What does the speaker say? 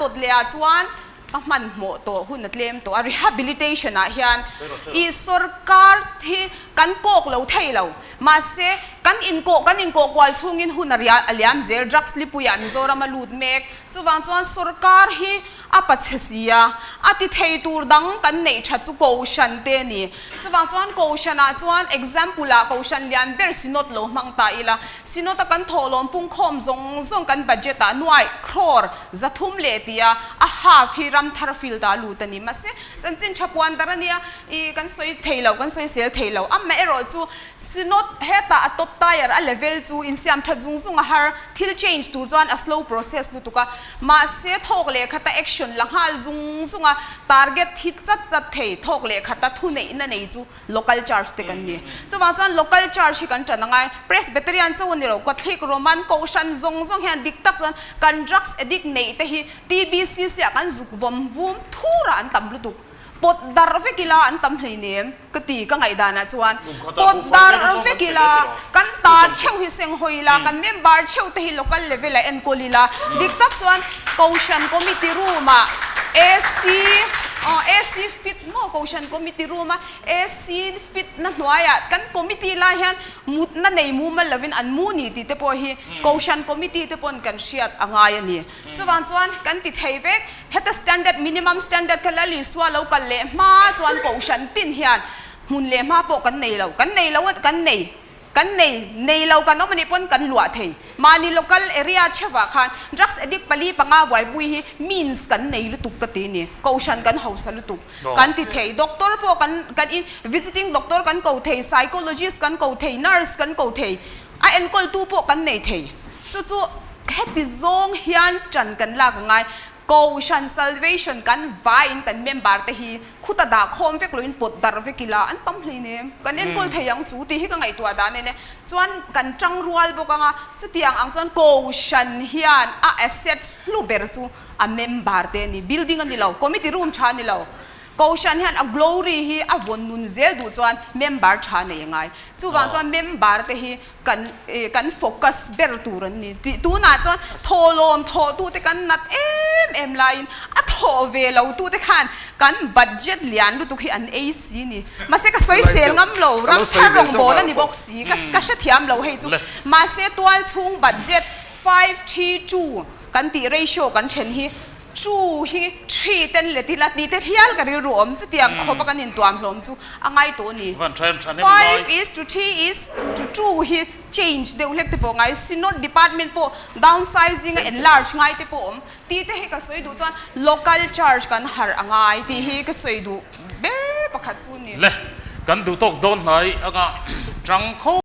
Dawt leh ah chuan ka hmanhmawh tawh hun a tlem tawh a, rehabilitation ah hian i sorkar hi kan kawk lo thei lo. Mahse, kan inkawh kan inkawh kual chhungin hun a a liam zel, drugs lipui ah Mizoram a lut mek. Chuvang chuan sorkar hi a pachhe si a, a ti thei tur dang kan neih that chu Kohhran te a ni. Chuvang chuan Kohhran ah chuan example ah Kohhran lian ber Synod lo hmang ta ila, Synod a kan thawhlawm pungkhawm zawng zawng kan budget ah nuaih crore 300 leh tia a half hi ram thar field ah a lut a ni. Mahse, chanchin tha puan dar a nia, ih kan sawi thei lo, kan sawi sel thei lo. Amaherawh chu Synod hetah a top tier a level chu insiam that zung zung a har, thil change tur chuan a slow process lutuk a. Mahse, thawk leh khata action la nghal zung zung a, target hi chat chat thei, thawk leh khata thuneihna nei chu Local Church te kan ni. Chuvang chuan Local Church hi kan tan angai. Presbyterian chu ni lo, Catholic, Roman, Kohhran zawng zawng hian dik tak chuan kan drugs addict neih te hi TBCC ah kan zuk vawm vum thur ah an tam lutuk. Pawt darh vek ila an tam hleinem ka ti ka ngaihdan ah chuan. Pawt darh vek ila kan ta theuh hi seng hawi ila, kan member theuh te hi local level ah enkawl ila. Dik tak chuan Kohhran Committee room ah AC, AC fit maw Kohhran Committee room a AC fit na hnuaiah kan committee lai hian mutna nei mumal lovin an mu ni tih te pawh hi Kohhran committee te pawn kan hriat a ngai a ni. Chuvang chuan kan ti thei vek, heta standard, minimum standard kha Lal Isua lo kal leh hma chuan Kohhran tin hian hmun leh hma pawh kan nei lo, kan nei lo a kan nei. Kan nei, nei lo kan awm anih pawn kan luah thei. Mahni local area theuhah khan drugs addict pali panga buaipui hi means kan nei lutuk ka ti ni. Kohhran kan hausa lutuk kan ti thei. Doctor pawh kan kan in visiting doctor kan ko thei, psychologist kan ko thei, nurse kan ko thei, a enkawltu pawh kan nei thei. Chu chu heti zawng hian ṭan kan lak a ngai. Kohhran Salvation kan vaiin kan member te hi khuta dah khawm vek loin pawt darh vek ila an tam hlei nem. Kan enkawl thei ang chu tih hi ka ngaihtuah dan en e. Chuan kan tang rual bawk ang a, chutiang ang chuan Kohhran hian a asset hlu ber chu a member te a ni. Building a ni lo, committee room tha a ni lo. Kohhran hian a glory hi a vawn nun zel duh chuan member tha nei a ngai. Chuvang chuan member te hi kan kan focus ber tur an ni tih tunah chuan thawhlawm thawhtute kan nat em em laiin a thawh ve lo tute khan kan budget lian lutuk hi an ei si ni. Mahse ka sawi sel ngam lo, ram thar rawngbâwl a ni bawk si, ka ka hrethiam lo hei chu. Mahse tualchhung budget 532 kan tih ratio kan then hi Chu hi three ten let ila tih te hial ka rilru awm chutiang khawpa kan intuam hlawm chu a ngai tawh a ni. 5 is to 3 is to 2 hi change deuh hlek te pawh ngai, Synod department pawh downsizing a enlarge ngai te pawh awm tih te hi ka sawi duh chuan local church kan harh a ngai tih hi ka sawi duh ber pakhat chu a ni. Le, kan duh tawk dawn hnai anga tang kho.